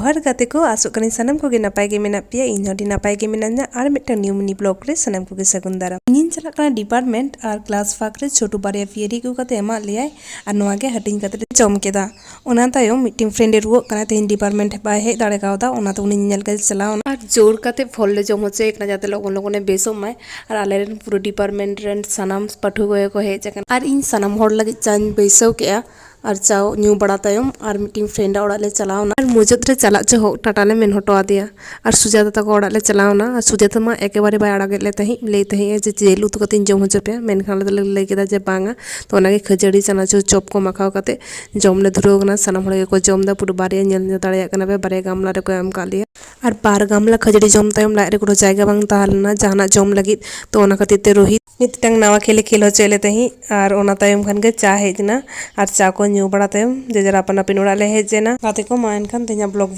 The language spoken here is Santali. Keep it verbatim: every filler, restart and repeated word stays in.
ᱦᱚᱲ ᱜᱟᱛᱮ ᱠᱚ, ᱟᱥᱚᱜ ᱠᱟᱹᱱᱟᱹᱧ ᱥᱟᱱᱟᱢ ᱠᱚᱜᱮ ᱱᱟᱯᱟᱭ ᱜᱮ ᱢᱮᱱᱟᱜ ᱯᱮᱭᱟ᱾ ᱤᱧ ᱦᱚᱸ ᱟᱹᱰᱤ ᱱᱟᱯᱟᱭ ᱜᱮ ᱢᱮᱱᱟᱹᱧᱟ᱾ ᱟᱨ ᱢᱤᱫᱴᱟᱝ new mini vlog ᱨᱮ ᱥᱟᱱᱟᱢ ᱠᱚᱜᱮ ᱥᱟᱹᱜᱩᱱ ᱫᱟᱨᱟᱢ᱾ ᱤᱧᱤᱧ ᱪᱟᱞᱟᱜ ᱠᱟᱱᱟ department, ᱟᱨ class ᱯᱷᱟᱸᱠ ᱨᱮ ᱪᱷᱳᱴᱩ ᱵᱟᱨᱭᱟ ᱯᱤᱭᱟᱹᱨᱤ ᱟᱹᱜᱩ ᱠᱟᱛᱮ ᱮᱢᱟᱫ ᱞᱮᱭᱟᱭ, ᱟᱨ ᱱᱚᱣᱟ ᱜᱮ ᱦᱟᱹᱴᱤᱧ ᱠᱟᱛᱮ ᱞᱮ ᱡᱚᱢ ᱠᱮᱫᱟ᱾ ᱚᱱᱟ ᱛᱟᱭᱚᱢ ᱢᱤᱫᱴᱮᱱ friend ᱮ ᱨᱩᱣᱟᱹᱜ ᱠᱟᱱᱟ, ᱛᱮᱦᱮᱧ department ᱵᱟᱭ ᱦᱮᱡ ᱫᱟᱲᱮ ᱠᱟᱣᱫᱟ, ᱚᱱᱟᱛᱮ ᱩᱱᱤ ᱧᱮᱧᱮᱞ ᱜᱮ ᱪᱟᱞᱟᱣ ᱮᱱᱟ᱾ ᱟᱨ ᱡᱳᱨ ᱠᱟᱛᱮ ᱯᱷᱚᱞ ᱞᱮ ᱡᱚᱢ ᱦᱚᱪᱚᱭᱮ ᱠᱟᱱᱟ, ᱡᱟᱛᱮ ᱞᱚᱜᱚᱱ ᱞᱚᱜᱚᱱᱮ ᱵᱮᱥᱚᱜ ᱢᱟᱭ᱾ ᱟᱨ ᱟᱞᱮᱨᱮᱱ ᱯᱩᱨᱟᱹ department ᱨᱮᱱ ᱥᱟᱱᱟᱢ ᱯᱟᱹᱴᱷᱩᱣᱟᱹ ᱠᱚᱜᱮ ᱠᱚ ᱦᱮᱡ ᱟᱠᱟᱱᱟ᱾ ᱟᱨ ᱤᱧ ᱥᱟᱱᱟᱢ ᱦᱚᱲ ᱞᱟᱹᱜᱤᱫ ᱪᱟᱧ ᱵᱟᱹᱭᱥᱟᱹᱣ ᱠᱮᱜᱼᱟ᱾ ᱟᱨ ᱪᱟ ᱧᱩ ᱵᱟᱲᱟ ᱛᱟᱭᱚᱢ ᱟᱨ ᱢᱤᱫᱴᱮᱱ friend ᱟᱜ ᱚᱲᱟᱜ ᱞᱮ ᱪᱟᱞᱟᱣ ᱮᱱᱟ᱾ ᱟᱨ ᱢᱩᱪᱟᱹᱫ ᱨᱮ ᱪᱟᱞᱟᱜ ᱡᱚᱦᱚᱜ ᱴᱟᱴᱟ ᱞᱮ ᱢᱮᱱ ᱦᱚᱴᱚ ᱟᱫᱮᱭᱟ᱾ ᱟᱨ ᱥᱩᱡᱟᱛᱟ ᱛᱟᱠᱚ ᱚᱲᱟᱜ ᱞᱮ ᱪᱟᱞᱟᱣ ᱮᱱᱟ᱾ ᱟᱨ ᱥᱩᱡᱟᱛᱟ ᱢᱟ ᱮᱠᱮᱵᱟᱨᱮ ᱵᱟᱭ ᱟᱲᱟᱜᱮᱫ ᱞᱮ ᱛᱟᱦᱮᱸᱫ, ᱞᱟᱹᱭ ᱛᱟᱦᱮᱸᱫ ᱮ ᱡᱮ ᱡᱤᱞ ᱩᱛᱩ ᱠᱟᱛᱮᱧ ᱡᱚᱢ ᱦᱚᱪᱚ ᱯᱮᱭᱟ, ᱢᱮᱱᱠᱷᱟᱱ ᱟᱞᱮ ᱫᱚᱞᱮ ᱞᱟᱹᱭ ᱠᱮᱫᱟ ᱡᱮ ᱵᱟᱝᱟ᱾ ᱛᱚ ᱚᱱᱟᱜᱮ ᱠᱷᱟᱹᱡᱟᱹᱲᱤ ᱪᱟᱱᱟᱪᱩᱨ ᱪᱚᱯ ᱠᱚ ᱢᱟᱠᱷᱟᱣ ᱠᱟᱛᱮ ᱡᱚᱢ ᱞᱮ ᱫᱷᱩᱨᱟᱹᱣ ᱠᱟᱱᱟ᱾ ᱥᱟᱱᱟᱢ ᱦᱚᱲ ᱜᱮᱠᱚ ᱡᱚᱢ ᱮᱫᱟ, ᱯᱩᱨᱟᱹ ᱵᱟᱨᱭᱟ ᱧᱮᱞ ᱧᱮᱞ ᱫᱟᱲᱮᱭᱟᱜ ᱠᱟᱱᱟ ᱯᱮ, ᱵᱟᱨᱭᱟ ᱜᱟᱢᱞᱟ ᱨᱮᱠᱚ ᱮᱢ ᱠᱟᱜ ᱞᱮᱭᱟ᱾ ᱟᱨ ᱵᱟᱨ ᱜᱟᱢᱞᱟ ᱠᱷᱟᱹᱡᱟᱹᱲᱤ ᱡᱚᱢ ᱛᱟᱭᱚᱢ ᱞᱟᱡ ᱨᱮ ᱠᱳᱱᱳ ᱡᱟᱭᱜᱟ ᱵᱟᱝ ᱛᱟᱦᱮᱸ ᱞᱮᱱᱟ ᱡᱟᱦᱟᱱᱟᱜ ᱡᱚᱢ ᱞᱟᱹᱜᱤᱫ᱾ ᱛᱚ ᱚᱱᱟ ᱠᱷᱟᱹᱛᱤᱨ ᱛᱮ ᱨᱳᱦᱤᱛ ᱢᱤᱫᱴᱟᱝ ᱱᱟᱣᱟ ᱠᱷᱮᱞ ᱮ ᱠᱷᱮᱞ ᱦᱚᱪᱚᱭᱮᱫ ᱞᱮ ᱛᱟᱦᱮᱸᱫ᱾ ᱟᱨ ᱚᱱᱟ ᱛᱟᱭᱚᱢ ᱠᱷᱟᱱ ᱜᱮ ᱪᱟ ᱦᱮᱡ ᱮᱱᱟ᱾ ᱟᱨ ᱪᱟ ᱠᱚ ᱧᱩ ᱵᱟᱲᱟ ᱛᱟᱭᱚᱢ ᱡᱮ ᱡᱟᱨ ᱟᱯᱟᱱ ᱟᱹᱯᱤᱱ ᱚᱲᱟᱜ ᱞᱮ ᱦᱮᱡ ᱮᱱᱟ᱾ ᱜᱟᱛᱮ ᱠᱚ, ᱢᱟ ᱮᱱᱠᱷᱟᱱ ᱛᱮᱦᱮᱧᱟᱜ vlog video